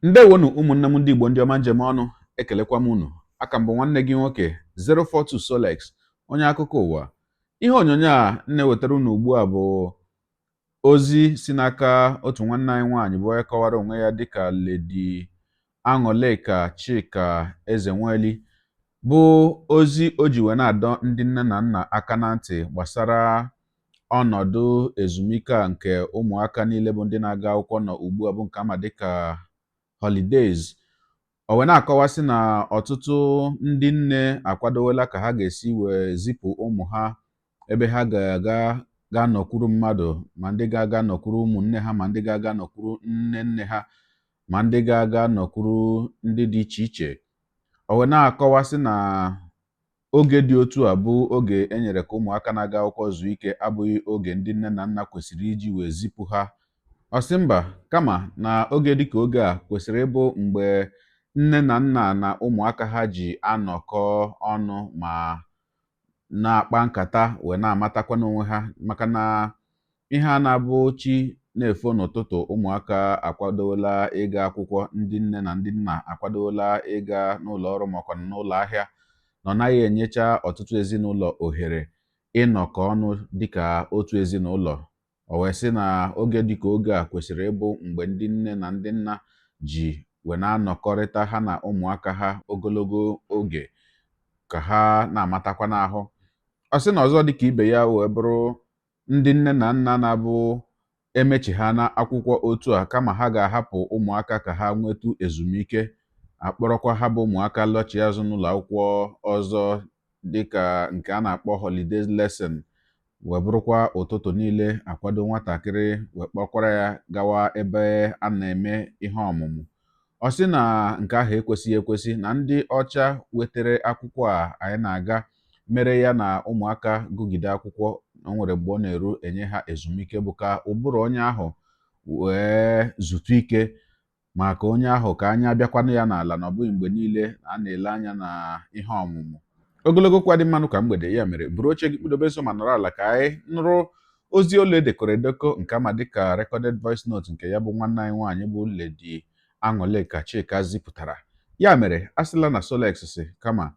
Ndewonu, ụmụnne m ndị Igbo, ndị ọma njem ọnụ. Ekelekwa m unu. Aka m bụ nwanne gị nwoke 042 Solex, onye akụkọ ụwa. Ihe onyonyo a m na-ewetara unu ugbu a bụ ozi si n'aka otu nwanne anyị nwaanyị, bụ onye kọwara onwe ya dịka Lady Aṅụlịka Chika Ezenweli, bụ ozi o ji wee na-adọ ndị nne na nna aka na ntị gbasara ọnọdụ ezumike a nke ụmụaka niile bụ ndị na-aga akwụkwọ nọ ugbu a, bụ nke ama dịka holidays. O wee na-akọwasị na ọtụtụ ndị nne akwadowela ka ha ga-esi wee zipụ ụmụ ha ebe ha ga-aga gaa nọkwuru mmadụ, ma ndị ga-aga nọkwuru ụmụnne ha, ma ndị ga-aga nọkwuru nne nne ha, ma ndị ga-aga nọkwuru ndị dị iche iche. O wee na-akọwasị na oge dị otu a bụ oge e nyere ka ụmụaka na-aga akwụkwọ zuo ike, abụghị oge ndị nne na nna kwesịrị iji wee zipụ ha. Ọ sị mba, kama na oge dịka oge a kwesịrị ịbụ mgbe nne na nna na ụmụaka ha ji anọkọ ọnụ ma na-akpa nkata, wee na-amatakwa n'onwe ha, maka na ihe a na-abụ chi na-efo n'ụtụtụ, ụmụaka akwadola ịga akwụkwọ, ndị nne na ndị nna akwadola ịga n'ụlọ ọrụ makwa n'ụlọ ahịa, na ọ naghị enyecha ọtụtụ ezinụlọ ohere ịnọkọ ọnụ dịka otu ezinụlọ. O wee sị na oge dịka oge a kwesịrị ịbụ mgbe ndị nne na ndị nna ji wee na-anọkọrịta ha na ụmụaka ha ogologo oge, ka ha na-amatakwa n'ahụ. Ọ sị na ọzọ dịka ibe ya wee bụrụ, ndị nne na nna na-abụ emechi ha na akwụkwọ otu a, kama ha ga-ahapụ ụmụaka ka ha nwetụ ezumike, akpọrọkwa ha bụ ụmụaka lọchie azụ n'ụlọ akwụkwọ ọzọ, dịka nke a na-akpọ holidays lesson, wee bụrụkwa ụtụtụ niile akwado nwatakịrị wee kpọkwara ya gawa ebe a na-eme ihe ọmụmụ. Ọ sị na nke ahụ ekwesịghị ekwesị, na ndị ọcha wetere akwụkwọ a anyị na-aga mere ya na ụmụaka gụgide akwụkwọ na o nwere mgbe ọ na-eru enye ha ezumike, bụ ka ụbụrụ onye ahụ wee zụtụ ike, ma ka onye ahụ ka anya bịakwanụ ya n'ala, na ọ bụghị mgbe niile a na-ele anya na ihe ọmụmụ. Ogologo okwu adị mmanụ ka mgbede. Ya mere, buru oche gị, kpụdobe nso ma nọrọ ala ka anyị nụrụ ozi olu edekọrọ edekọ, nke ama dịka recorded voice note, nke ya bụ nwanne anyị nwaanyị bụ Lady Aṅụlịka Chika zipụtara. Ya mere, a sịla na Solex si, kama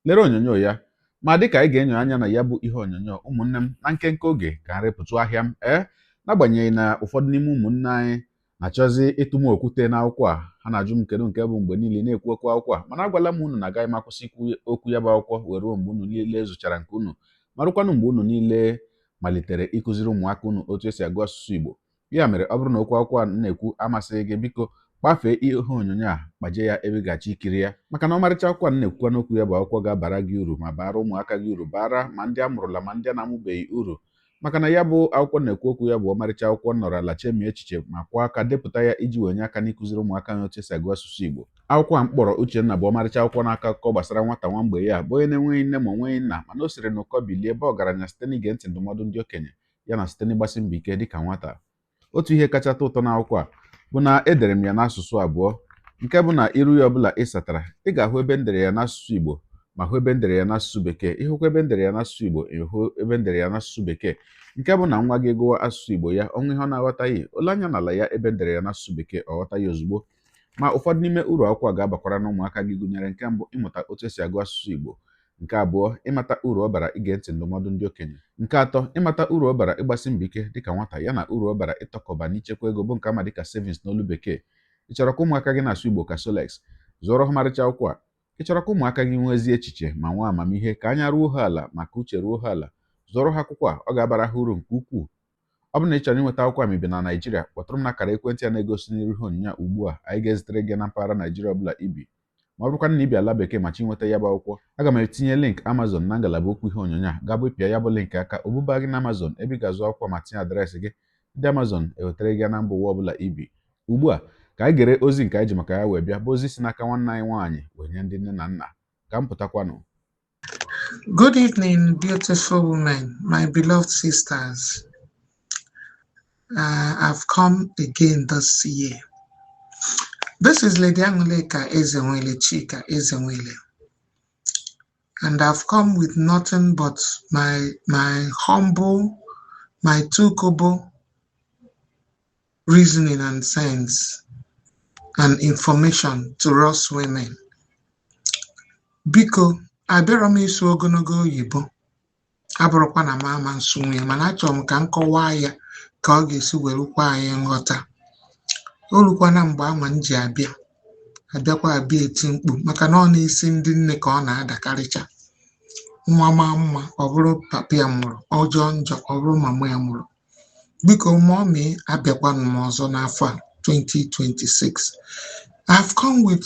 lere onyonyo ya. Ma dịka anyị ga-enyo anya na ya bụ ihe onyonyo, ụmụnne m, na nkenke oge ka nrịpụtụ ahịa m. Ee, n'agbanyeghị na ụfọdụ n'ime ụmụnne anyị na-achọzi ịtụ m okwute n'akwụkwọ a, ha na-ajụ m kedu nke bụ mgbe niile na-ekwu okwu akwụkwọ a, mana agwala m unu na agaghị m akwụsị ikwu okwu ya bụ akwụkwọ wee ruo mgbe unu niile zụchara nke unu, marụkwanụ mgbe unu niile malitere ịkụziri ụmụaka unu otu esi agụ asụsụ Igbo. Ya mere, ọ bụrụ na okwu akwụkwọ a na-ekwu amasịghị gị, biko kpafee ihe onyonyo a, kpaje ya ebe ị ga-achọ ikiri ya, maka na ọmarịcha akwụkwọ a na-ekwukwa n'okwu ya bụ akwụkwọ ga-abara gị uru, ma bara ụmụaka gị uru, bara ma ndị a mụrụla ma ndị a na-amụbeghị uru, maka na ya bụ akwụkwọ na-ekwu okwu ya bụ ọmarịcha akwụkwọ nọrọ ala chemie echiche ma kwụọ aka depụta ya iji wee nye aka n'ịkụziri ụmụaka ya otu esi agụ asụsụ Igbo. Akwụkwọ a mkpọrọ Uchenna bụ ọmarịcha akwụkwọ na-akọ akụkọ gbasara nwata nwa mgbe ya bụ onye na-enweghị nne ma onweghị nna, mana o siri n'ụkọ bilie ebe ọgaranya site n'ige ntị ndụmọdụ ndị okenye ya na site n'ịgbasi mbọ ike dịka nwata. Otu ihe kacha atọ ụtọ n'akwụkwọ a bụ na edere m ya n'asụsụ abụọ, nke bụ na iru ya ọbụla ị satara, ị ga-ahụ ebe m dere ya n'asụsụ Igbo ma hụ ebe m dere ya n'asụsụ Bekee. Ịhụkwa ebe m dere ya n'asụsụ Igbo, ịhụ ebe m dere ya n'asụsụ Bekee, nke bụ na nwa gị gụwa asụsụ Igbo ya, ọnwụ ihe ọ na-aghọtaghị, ole anya n'ala ya ebe m dere ya n'asụsụ Bekee, ọ ghọta ya ozugbo. Ma ụfọdụ n'ime uru akwụkwọ a ga-abakwara n'ụmụaka gị gụnyere: nke mbụ, ịmụta otu esi agụ asụsụ Igbo; nke abụọ, ịmata uru ọ bara ige ntị ndụmọdụ ndị okenye; nke atọ, ịmata uru ọ bara ịgbasi mbọ ike dịka nwata, ya na uru ọ bara ịtọkọba n'ichekwa ego, bụ nke ama dịka savings n'olu Bekee. Ị chọrọ ka ụmụaka gị na-asụ Igbo ka Solex? Zụọrọ ha ọmarịcha akwụkwọ a. Ị chọrọ ka ụmụaka gị nwee ezi echiche ma nwee amamihe, ka anya ruo ha ala ma ka uche ruo ha ala? Zụọrọ ha akwụkwọ a, ọ ga-abara ha uru nke ukwuu. Ọ bụrụ na ị chọrọ inweta akwụkwọ a ma ị bi na Naịjirịa, kpọtụrụ m n'akara ekwentị a na-egosi n'iru ihe onyonyo ugbu a. Anyị ga-ezitere gị na mpaghara Naịjirịa ọbụla ibi. Ma ọ bụrụkwa na ị bi ala Bekee ma chọ inweta ya bụ akwụkwọ, aga m etinye link Amazon na ngalaba okwu ihe onyonyo a. Gabụ ịpịa ya bụ link aka, o buba gị na Amazon ebe ị ga-azụ akwụkwọ ma tinye address gị. Ndị Amazon ewetara gị na mba ụwa ọbụla ibi. Ugbu a, ka anyị gere ozi nke anyị ji maka ya wee bịa, bụ ozi si n'aka nwanne anyị nwaanyị wee nye ndị nne na nna. Ka m pụtakwanụ. Good evening, beautiful women, my beloved sisters. I've come again this year. This is Lady Anguleka Ezenwele Chika Ezenwele. And I've come with nothing but my humble, my two kobo reasoning and sense. And information to us women. Biko, abịarọ m ịsụ ogologo oyibo, abụrụkwa na m ama nsụnwu ya, mana achọrọ m ka m kọwaa ya ka ọ ga-esi werukwa anyị nghọta. O rukwana mgbe anwa m ji abịa abịakwa abịa eti mkpu, maka na ọ na-esi ndị nne ka ọ na-adakarịcha. Nwa maa mma, ọ bụrụ papa ya mụrụ, ọjọọ njọ, ọ bụrụ mama ya mụrụ. Biko, mommy, abịakwanụ m ọzọ n'afọ a, 2026. I've come with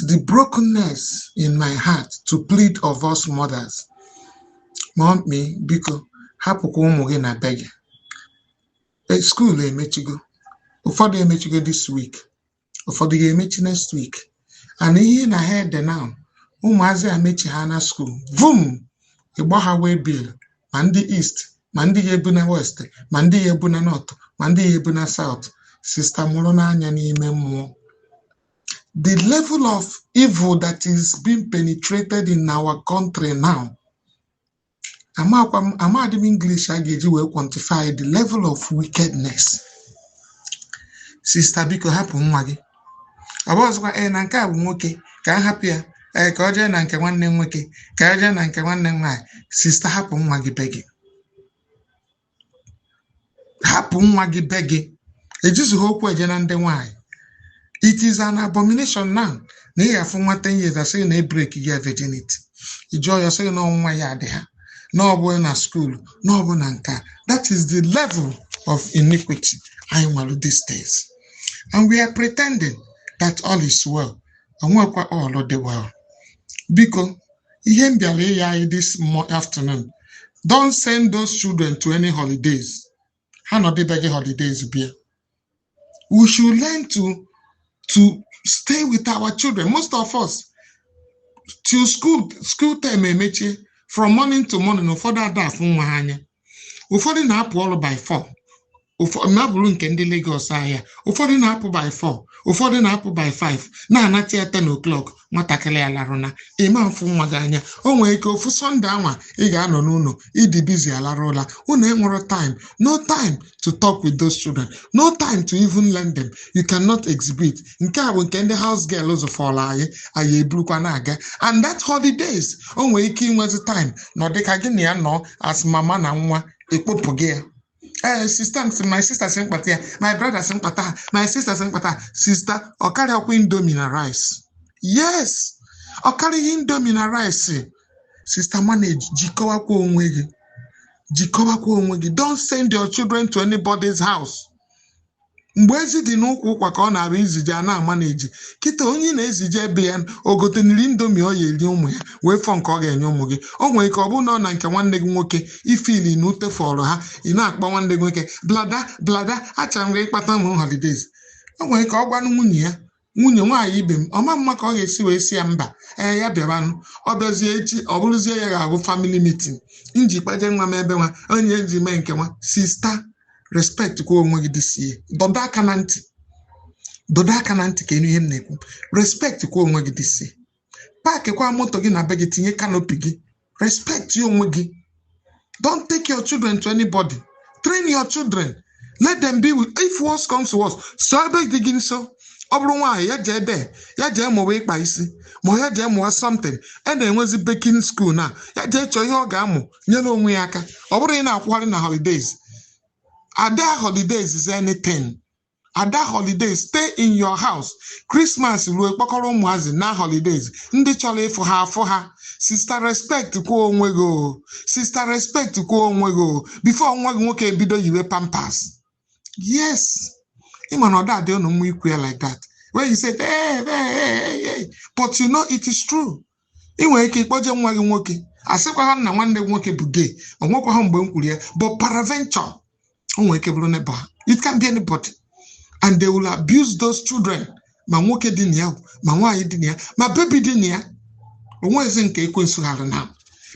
the brokenness in my heart to plead of us mothers. Mommy, biko, hapụkwa ụmụ gị na be gị. School emechigo, ụfọdụ emechigo this week, ụfọdụ ga-emechi next week, and ihe na ha ede now, ụmụazị amechi ha na school, vum, ịgba ha wee bill, ma ndị east, ma ndị ga-ebu na west, ma ndị ga-ebu na north, ma ndị ga-ebu na south. Sister, mụrụ n'anya n'ime mmụọ. The level of evil that is being penetrated in our country now, amakwa m, amadị m English a ga-eji wee quantify the level of wickedness. Sister, biko, hapụ nwa gị. Ọ bụ ọzọkwa, ee, na nke a bụ nwoke, ka a hapụ ya, ee, ka ọ jee na nke nwanne m nwoke, ka ọ jee na nke nwanne m nwaanyị. Sister, hapụ nwa gị be gị, hapụ nwa gị be gị. Ejizughị okwu eje na ndị nwaanyị. It is an abomination now na ị ga-afụ nwa 10 years, asịghị na e-break ya virginity. Ị jụọ ya, sịghị na ọnwa ya adị ha, na ọ bụ na school, na ọ bụ na nke a. That is the level of iniquity anyị nwere these days, and we are pretending that all is well. Onwekwa all dị well. Biko, ihe m bịara ịya anyị this afternoon, don't send those children to any holidays. Ha nọdịbe gị holidays bịa. We should learn to stay with our children. Most of us, till school term emechie, from morning to morning, ụfọdụ ada afụ nwa ha anya. Ụfọdụ na-apụ ọrụ by 4, ụfọdụ na-abụrụ nke ndị Lagos ahịa, ụfọdụ na-apụ by 4, ụfọdụ na-apụ by 5, na-anata ya 10 o'clock. Nwatakịrị ya larụna, ịma mfụ nwa gị anya. O nwere ike ofu Sunday anwa ị ga-anọ n'ụlọ, ịdị busy, alarụ ụla. Unu enwero time, no time to talk with those children, no time to even learn them. You cannot exhibit. Nke a bụ nke ndị house girl zụfọrọ anyị, anyị eburukwa na-aga. And that holidays, o nwere ike inwezi time nọ dịka gị na ya nọ as mama na nwa, ekpopụ gị ya. Ee, sister m, my sister si mkpata ya, my brother si mkpata ha, my sister si mkpata ha. Sister, ọ karịakwa Indomie na rice. Yes, ọ karịghị Indomie na rice. Sister, manage, jikọwakwa onwe gị, jikọwakwa onwe gị. Don't send your children to anybody's house. Mgbe ezi dị n'ụkwụ ụkwa ka ọ na-abịa izije a na-ama na-eji kịta onye na-ezije ebe ya ogoteniri Indomie ọ ya eri ụmụ ya wee fọ nke ọ ga-enye ụmụ gị. O nwere ike ọ bụrụ na ọ na nke nwanne gị nwoke ifili na ute fọrọ ha, ị na-akpọ nwanne gị nwoke, "Blada, blada, achọrọ m gị ịkpata ụmụ holidays." O nwere ike ọ gwanụ nwunye ya, nwunye nwaanyị ibe m, ọma mma ka ọ ga-esi wee si ya mba. Ee, ya bịabanụ. Ọ bịazie echi, ọ bụrụzie ya ga-abụ family meeting nji kpaje nwa m ebe nwa onye eji mee nke nwa. Sister, respect kwa onwe gị this year. Dọdo aka na ntị, dọdo aka na ntị ka ịnụ ihe m na-ekwu. Respect kwa onwe gị this year. Park kwa moto gị na be gị, tinye canopy gị. Respect ya onwe gị. Don't take your children to anybody. Train your children, let them be with, if worse comes to worse, so ebe dị gị nso. Ọ bụrụ nwaanyị, ya jee dee, ya jee mụwa ịkpa isi, ma ya jee mụwa something. E na-enwezi baking school na ya jee chọọ ihe ọ ga-amụ nyere onwe ya aka. Ọ bụrụ ị na-akwụgharị na holidays, ada holidays is anything. Ada holidays, stay in your house. Christmas ruo, kpọkọrọ ụmụazị na holidays, ndị chọrọ ịfụ ha afụ ha. Sister, respect kwa onwe gị o. Sister, respect kwa onwe gị o, before nwa gị nwoke ebido yiwe Pampers. Yes, ịma na ọ da adị unu mma ikwu ya like that when you say, "Hey, hey, hey, hey," but you know it is true. Ị nwere ike ịkpọje nwa gị nwoke, asịkwa ha na nwanne gị nwoke bụ gay. O nwekwa ha mgbe m kwuru ya, but peradventure o nwere ike bụrụ neighbor ha. It can be anybody, and they will abuse those children, ma nwoke dị na ya, ma nwaanyị dị na ya, ma baby dị na ya. Onwezi nke ekwensu ghara na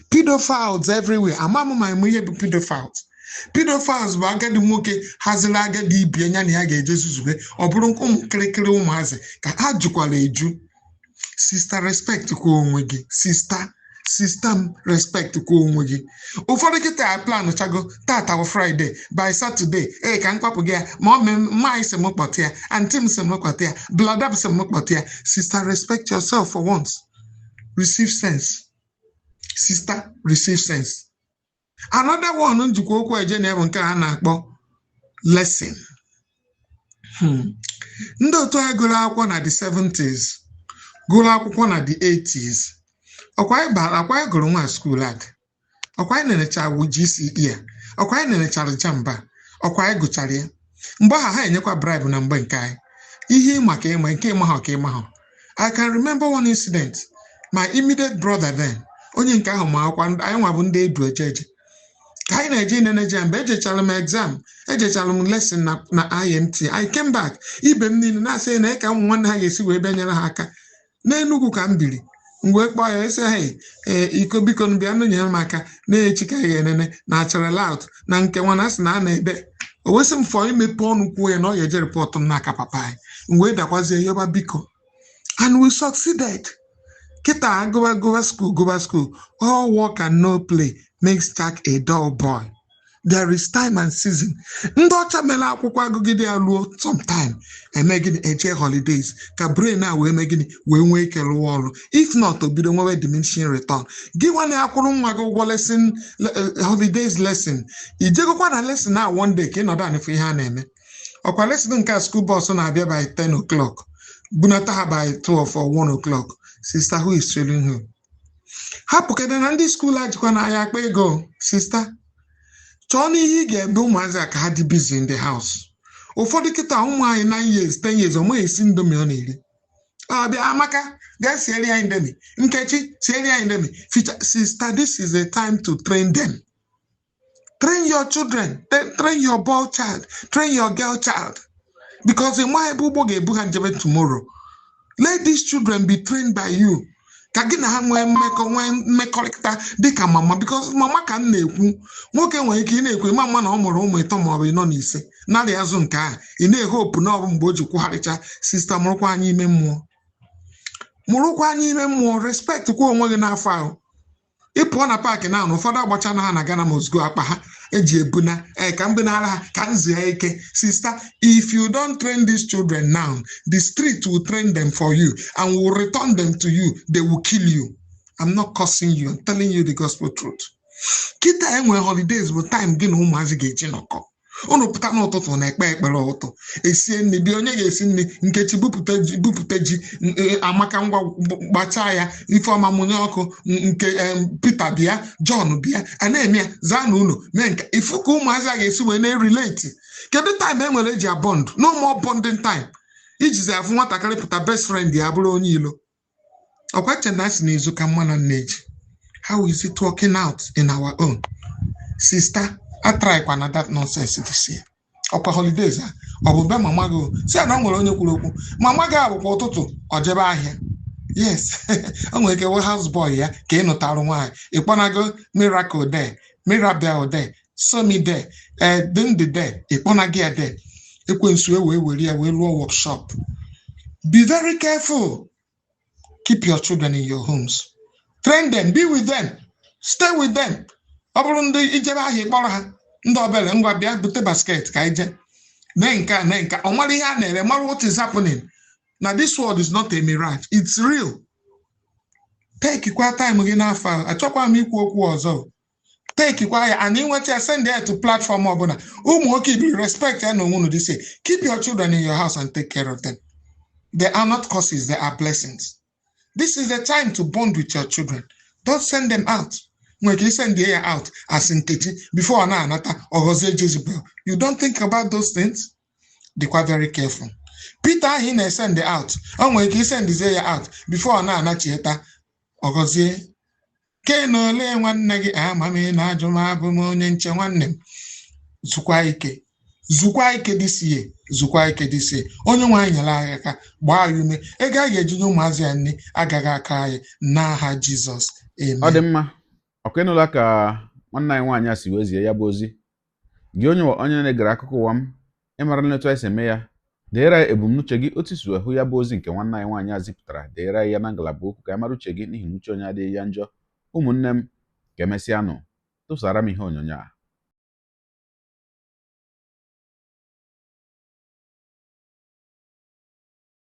pedophiles everywhere. Ama m ma eme ihe bụ pedophiles. Pedophiles bụ agadi nwoke haziri agadi ibie ya na ya ga-eje zuzube. Ọ bụrụ ụmụ kịrịkịrị ụmụazị ka ha jukwara eju. Sister, respect kwa onwe gị. Sister, Sister m, respect kwa onwe gị. Ụfọdụ kịta plan chago, tata bụ Friday, by Saturday ee ka m kpapụ gị ya, ma ọ mee mma anyị sị m kpọta ya, aunty m sị m kpọta ya, brother m sị m kpọta ya. Sister, respect yourself for once. Receive sense. Sister, receive sense. Another one njikwa okwu eje na bụ nke a na-akpọ lesson. Ndị otu anyị gụrụ akwụkwọ na the 70s, gụrụ akwụkwọ na the 80s, ọkwa anyị bara, ọkwa anyị gụrụ nwa school ad, ọkwa anyị nenechara GCE a, ọkwa anyị nenechara JAMB a, ọkwa anyị gụchara ya. Mgbe ahụ ha enyekwa bribe na mgbe nke anyị, ihe ịma ka ịma, nke ịma ha ka ịma ha. I can remember one incident. My immediate brother then, onye nke ahụ ma akwụkwọ, anyị nwa bụ ndị edu eje eje ka anyị na-eje inene JAMB. Ejechara m exam, ejechara m lesson na IMT. I came back, ibe m niile na-asị na ka ụmụ nwanne ha ga-esi wee bịa nyere ha aka. N'Enugwu ka m biri. M wee kpọọ ya, esi, "Hey, ee, iko, biko bịa nyere m aka na-echi ka anyị ga-enene na achara laut na nke nwa na asị na a na-ede." O wesị m fọ imepe ọnụ kwuo ya na ọ ga-eje report m n'aka papa anyị. M wee dakwazie yọba biko, and we succeeded. Kịta gụba gụba school, gụba school. All work and no play makes Jack a dull boy. There is time and season. Ndị ọcha mere akwụkwọ agụgide ya ruo sometime, eme gịnị? Eje holidays ka brain a wee mee gịnị? Wee nwee ike rụọ ọrụ. If not, o bido nwewe diminishing return. Gị nwa na-akwụrụ nwa gị ụgwọ lesson, holidays lesson, ijegokwa na lesson a one day ka ị nọdụ anịfụ ihe a na-eme. Ọkwa lesson nke a, school bus na-abịa by 10 o'clock, bunata ha by 12 or 1 o'clock. Sister, who is trailing who? Hapụ kedu na ndị school a jikwa n'ahịa akpa ego. Sister, chọọ n'ihe ị ga-eme ụmụazị a ka ha dị busy in the house. Ụfọdụ kịta ụmụ anyị 9 years, 10 years, ọ maghị esi Indomie ọ na-eri. Ọ bịa, "Amaka, bịa siere ya Indomie. Nkechi, siere ya Indomie." Ficha. Sister, this is a time to train them. Train your children, train your boy child, train your girl child, because ị maghị ebe ụgbọ ga-ebu ha njebe tomorrow. Let these children be trained by you, ka gị na ha nwee mmekọ, nwee mmekọrịta dịka mama, because mama ka m na-ekwu. Nwoke nwere ike ị na-ekwu ịma mma na ọ mụrụ ụmụ ịtọ maọbụ ịnọ na ise, narị azụ nke ahụ ị na-ehopu na ọ bụ mgbe o ji kwugharịcha. Sister, mụrụkwa anya ime mmụọ, mụrụkwa anya ime mmụọ. Respect kwa onwe gị n'afọ ahụ. Ị pụọ na park na ụfọdụ agbacha na ha na Ghana must go, akpa ha eji ebuna ee ka mbunara ha ka m zie ike. Sister, if you don't train these children now, the street will train them for you and will return them to you. They will kill you. I'm not cursing you, I'm telling you the gospel truth. Kịta enwere holidays bụ time gị na ụmụazị ga-eji nọkọ. Unu pụta n'ụtụtụ na-ekpe ekpere ụtụ, esie nri, bịa. Onye ga-esi nri? Nkechi, bupụta ji, bupụta ji. Amaka, ngwa, gbachaa ya. Ifeọma, mụnye ọkụ. Nke Peter, bịa. John, bịa. A na-eme ya, zaa na ụlọ, mee nke ifu ka ụmụazị a ga-esi wee na-erelate. Kedu time e nwere eji abond? No more bonding time. Ijizi afụ nwatakịrị pụta, best friend ya bụrụ onye ilo. Ọkwa che na asị n'izu ka mma na nne ji. How is it working out in our own? Sister, atrykwa na that nonsense this year. Ọkwa holidays a, ọ bụ be mama gị o. Si na o nwere onye kwuru okwu mama gị abụkwa ụtụtụ ọ jebe ahịa. Yes, o nwere ike wee house boy ya ka ị nụtarụ nwaanyị, ịkpọnago Miracle there, Mirabel there, Somi there, ee, Dindi there, ịkpọnago ya there. Ekwensu e wee were ya wee lụọ workshop. Be very careful. Keep your children in your homes. Train them, be with them, stay with them. Ọ bụrụ ndị ijebe ahịa, ịkpọrọ ha, ndị obere, "Ngwa, bịa bute basket ka anyị jee mee nke a, mee nke a." Ọ mara ihe a na-ere, mara what is happening na this world is not a mirage, it's real. Take kwa time gị n'afọ a. Achọkwa m ikwu okwu ọzọ. Take kwa ya and ịnweta ya, send ya to platform ọbụla. Ụmụ nwoke ibiri, respect ya na onwe unu this year. Keep your children in your house and take care of them. They are not curses, they are blessings. This is the time to bond with your children. Don't send them out. Nwere ike send ya out as Nkechi, before ọ na-anata, ọghọzie Jezebel. You don't think about those things. Dịkwa very careful. Peter ahụ ị na-esend out, o nwere ike isendizie ya out, before ọ na-anachieta, ọghọzie ke na ole nwanne gị. Ama m ị na-ajụ m, abụ m onye nche. Nwanne m, zukwa ike, zukwa ike this year, zukwa ike this year. Onye nwe anyị nyere anyị aka, gbaa anyị ume. Ego a ga-ejinye ụmụazị ya nri agaghị aka anyị, n'aha Jizọs. Ọ dị Amen. mma. Ọkwa ịnụla ka nwanne anyị nwaanyị a si wee zie ya bụ ozi. Gị onye na-egere akụkọ ụwa m, ịmara na etu anyị si eme ya, deere anyị ebumnuche gị, otu isi wee hụ ya bụ ozi nke nwanne anyị nwaanyị a zipụtara. Deere anyị ya na ngalaba okwu ka anyị mara uche gị, n'ihi na uche onye adịghị ya njọ. Ụmụnne m, ka emesịanụ. Tụsara m ihe onyonyo a.